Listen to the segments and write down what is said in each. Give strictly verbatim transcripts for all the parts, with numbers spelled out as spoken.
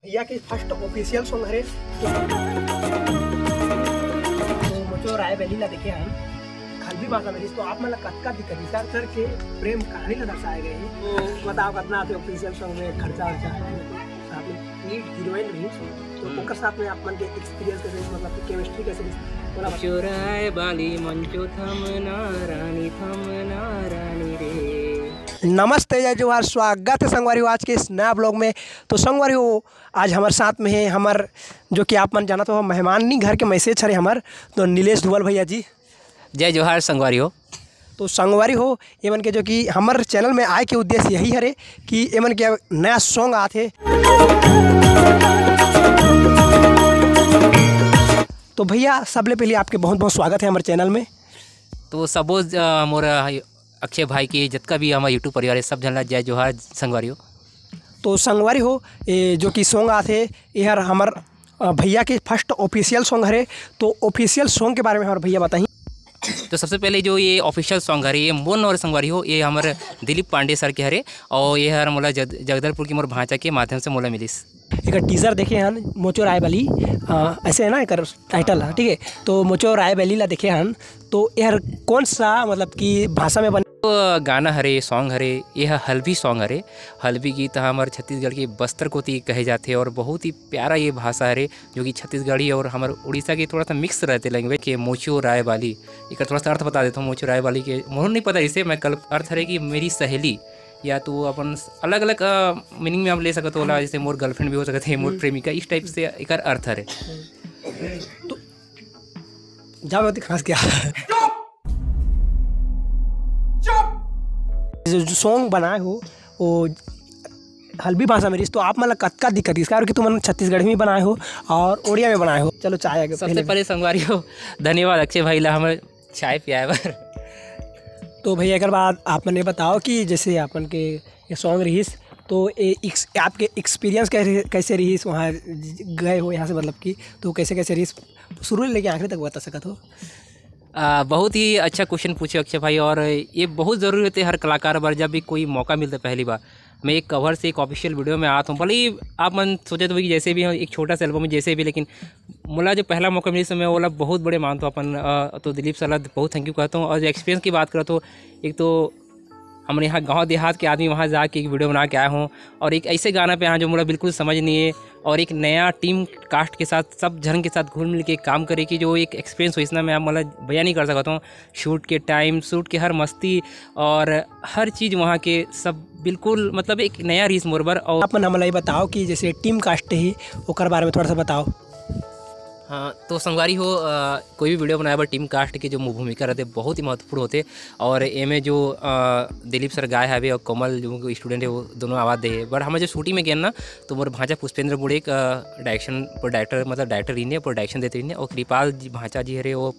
भैया के first official song हरे। तो मोचो राय वैली ला देखे हन, हल्बी भाषा में रिहिस, तो आप मन ला कतका दिक्कत रिहिस सर के प्रेम कहानी ला दर्शाए गए हे। तो बताओ, कतना आपके ऑफिशियल सॉन्ग में खर्चा वर्चा है, साथ में लीड हीरोइन रिहिस, तो हम्म। ओकर साथ में आप मन के एक्सपीरियंस कैसे, मतलब कि केमिस्ट्री कैसे रिहिस, बोला बताओ। चुराए बाली मंचो थमना रानी, थमना रानी रे। नमस्ते, जय जोहार, स्वागत है संगवारी हो आज के इस नया ब्लॉग में। तो संगवारी हो, आज हमर साथ में है हमर, जो कि आप मन जानत हो, मेहमानी घर के मैसेज हरे हमर, तो नीलेश धुवल भैया जी। जय जोहार संगवारी हो। तो संगवारी हो, एमन के जो कि हमर चैनल में आए के उद्देश्य यही हरे कि एमन के नया सॉन्ग आत हे। तो भैया, सबले पहले आपके बहुत बहुत स्वागत है हमर चैनल में। तो सबो, अ, मोर, अ, अक्षय भाई के जतका भी हमर YouTube परिवार है, सब झन ला जय जोहार संगवारी हो। तो संगवारी हो, ये जो कि सॉन्ग आत हे, ये हर हमर, अ, भैया के फर्स्ट ऑफिशियल सॉन्ग हरे। तो ऑफिशियल सॉन्ग के बारे में हमर भैया बताही। तो सबसे पहले जो ये ऑफिशियल सॉन्ग हरे, ये मोर नोर संगवारी हो, ये हमर दिलीप पांडे सर के हरे, और ये हर मोला जग-, जगदलपुर की मोर भांचा के माध्यम से मोला मिलिस। एक टीजर देखे हन मोचो राय बाली, अ, ऐसे है ना एक टाइटल है, ठीक है। तो मोचो राय बाली ला देखे हन, तो यार कौन सा, मतलब कि भाषा में बने? तो गाना हरे, सॉन्ग हरे, ये ह हल्बी सॉन्ग हरे। हल्बी गीत ह हमर छत्तीसगढ़ के बस्तर कोती कहे जाथे और बहुत ही प्यारा ये भाषा हरे, जो कि छत्तीसगढ़ी और हमर उड़ीसा के थोड़ा सा मिक्स रहते लैंग्वेज के। मोचो राय बाली, एकर थोड़ा सा अर्थ बता देता हूँ। मोचो राय बाली के मोहन नहीं पता इसे, मैं कल अर्थ हरे कि मेरी सहेली, या तो अपन अलग-अलग, अ, मीनिंग में आप ले सकत हो ओला, जैसे मोर गर्लफ्रेंड भी हो सकत हे, मोर हम्म। प्रेमिका, इस टाइप से एकर अर्थ हरे। तो जाओ, अति खास क्या? जो, जो सॉन्ग बनाए हो, वो हल्बी भाषा में रिहिस, तो आप मन ला कतका दिक्कत रिहिस, काबर कि तुमन छत्तीसगढ़ी में बनाए हो और ओड़िया में बनाए हो। चलो, चाय आगे सबसे पहले पहले संगवारी हो, धन्यवाद अक्षय भाई ला हमर चाय पियाए बर। तो भैया, एकर बाद आप मन ये बताओ कि जैसे आप मन के ये सॉन्ग रिहिस, तो ये एक्स-, आपके एक्सपीरियंस कैसे, कैसे रिहिस वहाँ गए हो यहाँ से, मतलब कि तो कैसे, कैसे रिहिस, शुरू ले लेके आखिरी तक बता सकत हो? आ, बहुत ही अच्छा क्वेश्चन पूछे अक्षय भाई, और ये बहुत ज़रूरी होते हर कलाकार बर, जब भी कोई मौका मिलता पहली बार। मैं एक कवर से एक ऑफिशियल वीडियो में आत हूँ, भले ही आप मन सोचत हो कि जैसे भी हो, एक छोटा सा एल्बम है, जैसे भी, लेकिन मोला जो पहला मौका मिलिस, मैं ओला बहुत बड़े मानत हूँ अपन, अ, तो दिलीप सर ला बहुत थैंक यू कहत हूँ। और जो एक्सपीरियंस की बात करत हो, एक तो हमन यहाँ गाँव देहात के आदमी वहाँ जाके एक वीडियो बना के आए हों, और एक ऐसे गाना पे आए हों जो मोला बिल्कुल समझ नहीं है, और एक नया टीम कास्ट के साथ, सब झन के साथ घुल मिल के काम करे की जो एक एक्सपीरियंस होइस ना, मैं आप मोला बयान नहीं कर सकत हूँ। शूट के टाइम, शूट के हर मस्ती और हर चीज़ वहाँ के सब बिल्कुल, मतलब, एक नया रिहिस मोर बर। और आप मन हमला ये बताओ कि जैसे टीम कास्ट ही, ओकर बारे में थोड़ा सा बताओ। हाँ, तो संगवारी हो, अ, कोई भी वीडियो बनाए बर टीम कास्ट के जो भूमिका रहते, बहुत ही महत्वपूर्ण होते। और एमे जो, अ, दिलीप सर गाए हवे और कोमल जो स्टूडेंट है, वो दोनों आवाज़ दे हे। But हमर जो शूटिंग में गेन ना, तो मोर भांचा पुष्पेंद्र बुड़ेक, अ, डायरेक्शन, प्रोडक्टर, मतलब, डायरेक्टर रहिने, प्रोडक्शन देते रहिने, और कृपाल जी, भांचा जी हरे, वो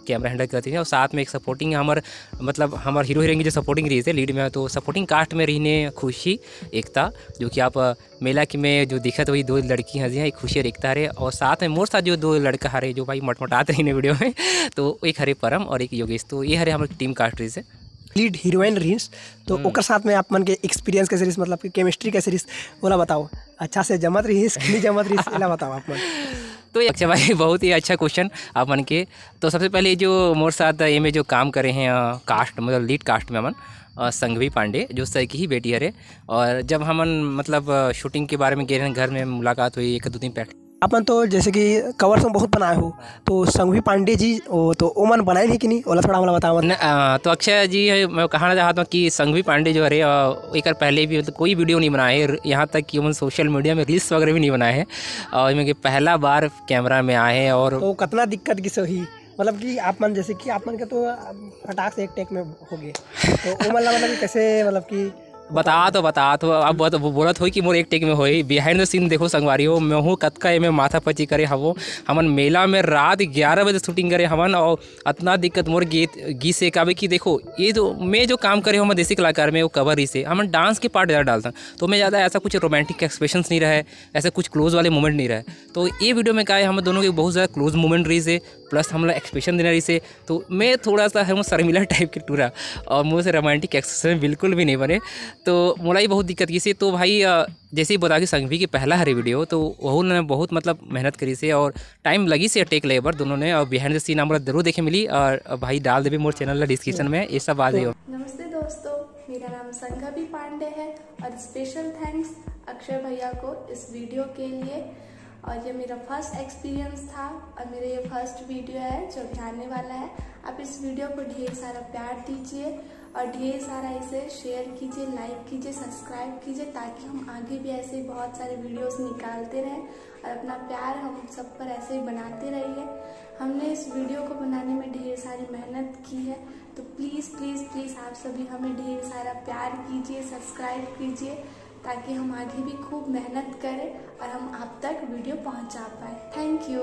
कैमरा हैंडल करते रहिने, और साथ में एक सपोर्टिंग हमर, मतलब, हमर हीरो हीरोइन की जो सपोर्टिंग रहिस हे लीड में, तो सपोर्टिंग कास्ट में रहिने खुशी, एकता, जो कि आप, अ, मेला के में जो दिखत वही दो लड़की हंसी हैं, एक खुशी और एकता हरे, और साथ में मोर साथ जो दो लड़का हरे, जो भाई मटमटात रहिने वीडियो में, तो एक हरे परम और एक योगेश। तो ये हरे हमर टीम कास्ट रहिस हे। लीड हीरोइन रहिस, तो हम्म। ओकर साथ में आप मन के एक्सपीरियंस कैसे रहिस, मतलब कि केमिस्ट्री कैसे रहिस, ओला बताओ। अच्छा से जमत रहिस कि नहीं जमत रहिस, एला बताओ आप मन। तो ये, अच्छा भाई, बहुत ही अच्छा क्वेश्चन आप मन के। तो सबसे पहले जो मोर साथ एमे जो काम करे हैं, अ, कास्ट, मतलब, लीड कास्ट में हमन, अ, संघवी पांडे, जो सर की ही बेटी हरे, और जब हमन, मतलब, अ, शूटिंग के बारे में गे रहेन, घर में मुलाकात हुई एक दो दिन पहले। अपन तो जैसे कि कवर सॉन्ग बहुत बनाए हो, तो संघवी पांडे जी, वो तो ओमन बनाए नहीं कि नहीं, ओला थोड़ा हमला बताओ। न, अ, तो अक्षय जी, मैं कहना चाहता हूँ कि संघवी पांडे जो हरे, अ, एकर पहले भी, मतलब, कोई वीडियो नहीं बनाए, यहाँ तक कि ओमन सोशल मीडिया में रील्स वगैरह भी नहीं बनाए हैं, और एमे के पहला बार कैमरा में आए हैं। और तो कितना दिक्कत की सही, मतलब कि आप मन, जैसे कि आप मन के तो, अ, फटाक से एक टेक में हो गए, तो ओमन ला, मतलब कि कैसे, मतलब कि बता तो, बता तो, अब बहुत वो बोलत होई कि मोर एक टेक में होई। बिहाइंड द सीन देखो संगवारी हो, मैं हूँ कतका एमे माथा पची करे हवो। हमन मेला में रात ग्यारह बजे शूटिंग करे हवन और अतना दिक्कत मोर गीत, गीत से काबे कि देखो, ये जो मैं जो काम करे हूँ, मैं देसी कलाकार में, वो कवर ही से हमन डांस के पार्ट ज़्यादा डालता, तो मैं ज़्यादा ऐसा कुछ रोमांटिक एक्सप्रेशंस नहीं रहे, ऐसा कुछ क्लोज वाले मोमेंट नहीं रहे। तो ये वीडियो में का है, हम दोनों के बहुत ज़्यादा क्लोज मोमेंट रही से, प्लस हमला एक्सप्रेशन देना रहिसे, तो मैं थोड़ा सा हूँ शर्मिला टाइप के टूरा, और मोर से रोमांटिक एक्सप्रेशन बिल्कुल भी नहीं बने। तो मोला ही बहुत दिक्कत किसे। तो भाई, अ, जैसे ही बता के संघवी के पहला हरे वीडियो, तो वहू ने बहुत मतलब मेहनत करिसे और टाइम लगिसे टेक ले बर दोनों ने। और बिहाइंड द सीन आप मोला जरूर देखे मिली, और भाई डाल देबे मोर चैनल ला डिस्क्रिप्शन में, ये सब आ जाइयो। नमस्ते दोस्तों, मेरा नाम संघवी पांडे है और स्पेशल थैंक्स अक्षय भैया को इस वीडियो के लिए। और ये मेरा फर्स्ट एक्सपीरियंस था और मेरा ये फर्स्ट वीडियो है जो भी आने वाला है। आप इस वीडियो को ढेर सारा प्यार दीजिए और ढेर सारा इसे शेयर कीजिए, लाइक कीजिए, सब्सक्राइब कीजिए, ताकि हम आगे भी ऐसे बहुत सारे वीडियोस निकालते रहें और अपना प्यार हम सब पर ऐसे ही बनाते रहिए। हमने इस वीडियो को बनाने में ढेर सारी मेहनत की है, तो प्लीज़ प्लीज़ प्लीज़ आप सभी हमें ढेर सारा प्यार कीजिए, सब्सक्राइब कीजिए, ताकि हम आगे भी खूब मेहनत करें और हम आप तक वीडियो पहुंचा पाए। Thank you.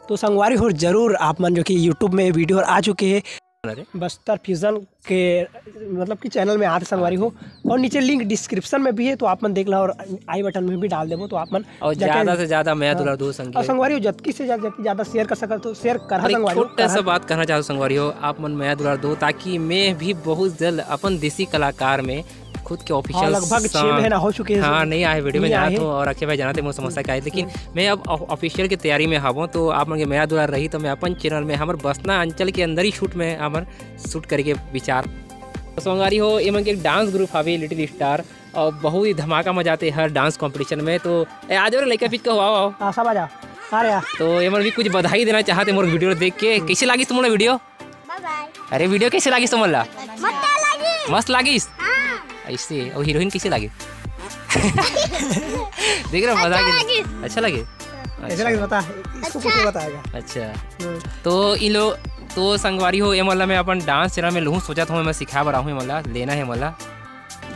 तो संगवारी हो, जरूर आप मन जो कि यूट्यूब में वीडियो आ चुके हैं, अरे। बस्तर फ्यूजन के मतलब कि चैनल में आते संगवारी हो, और नीचे लिंक डिस्क्रिप्शन में भी है, तो आप मन देख ला और आई बटन में भी डाल देबो, तो आप मन और जाके ज़्यादा से ज़्यादा मया हाँ। दुलार दो संगी। और संगवारी हो, जतकी से ज़्यादा, जतकी ज़्यादा शेयर कर सकत हो, शेयर करा और एक संगवारी हो। छोटा सा बात कहना चाहता हूँ संगवारी हो, आप मन मया दुलार दो, ताकि मैं भी बहुत जल्द अपन देसी कलाकार में खुद के हाँ, ऑफिशियल लगभग छः सॉन्ग महीना हो चुके हैं हाँ, सर। नहीं आए वीडियो में नहीं जाना आए। तो, और अक्षय भाई जाना थे मोर समस्या का है, लेकिन हम्म। मैं अब ऑफ-, ऑफिशियल की तैयारी में हवं, तो आप मन के मया दुलार रही, तो मैं अपन चैनल में हमर बसना अंचल के अंदर ही शूट में हमर शूट करे के विचार। तो संगवारी हो, ये मन के एक डांस ग्रुप हवे लिटिल स्टार, और बहुत ही धमाका मजा आते हर डांस कंपटीशन में। तो ए, आ जाओ रे लइका पिचका हो, आओ, आओ। हाँ, सब आ जाओ। आ रहे हैं। तो ये मन भी कुछ बधाई देना चाहते मोर वीडियो देख के। कैसे लागिस तुमन ला वीडियो? बाय बाय। अरे वीडियो कैसे लागिस तुमन ला? मस्त लागिस। मस्त लागिस? हाँ। ऐसे, और हीरोइन कैसे लागे? देख रहे हो, मजा आ गया। अच्छा लागिस। अच्छा लगे? कैसे लगे बता, इसको अच्छा। पूछ के बताएगा। अच्छा। हम्म। तो इन लोग, तो संगवारी हो, ये मन ला मैं अपन डांस चैनल में लूहूँ, सोचत हूँ मैं सिखाए बर आहूँ, ये मन ला लेना है, ये मन ला।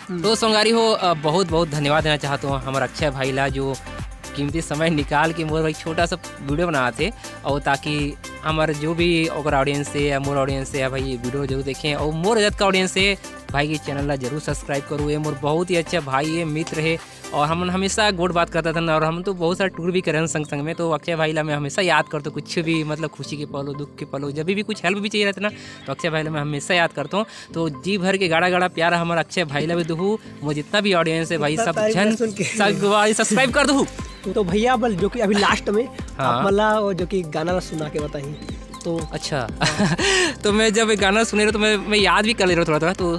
हम्म। तो संगवारी हो, अ, बहुत बहुत धन्यवाद देना चाहत हूँ हमर अक्षय भाई ला, जो कीमती समय निकाल के मोर भाई छोटा सा वीडियो बनावत हे, और ताकि हमर जो भी ओकर ऑडियंस हे या मोर ऑडियंस हे या भाई वीडियो जरूर देखें, और मोर जतका ऑडियंस हे भाई के चैनल ला जरूर सब्सक्राइब करू। ये मोर बहुत ही अच्छा भाई हे, मित्र हे, और हमन हमेशा गोठ बात करत हन, और हमन तो बहुत सारा टूर भी करे हन संग संग में। तो अक्षय भाई ला मैं हमेशा याद करथों, कुछ भी मतलब खुशी के पल हो, दुख के पल हो, जब भी कुछ हेल्प भी चाहिए रहता ना, तो अक्षय भाई ला मैं हमेशा याद करथों। तो जी भर के गाड़ा गाड़ा प्यार हमर अक्षय भाई ला भी दुहू, मोर जितना भी ऑडियंस हे भाई, इतना सब तारीफ झन सुन के। सब भाई सब्सक्राइब कर दुहू। तो भैया बल जो कि अभी लास्ट में हाँ। आप मन ला वो जो कि गाना ला सुना के बताही। तो अच्छा। तो मैं जब ये गाना सुने रहो तो मैं, मैं याद भी कर ले रहा थोड़ा थोड़ा, तो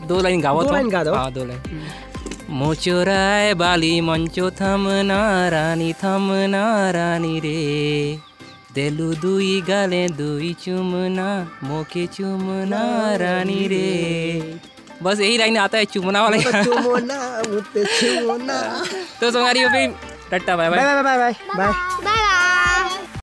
दो लाइन गावत दो हूँ। लाइन गा दो। हाँ, दो लाइन। हम्म। मोचोराय बाली मंचो थमना रानी, थमना रानी रे, देलू दुई गाले दुई चुमना, मोके चुमना रानी रे। बस यही लाइन आता है चुमना वाला। मुझे चुमना, मुझे चुमना। तो संगवारी हो, फिर टाटा, बाय बाय। बाय बाय, बाय बाय, बाय। बाय बाय।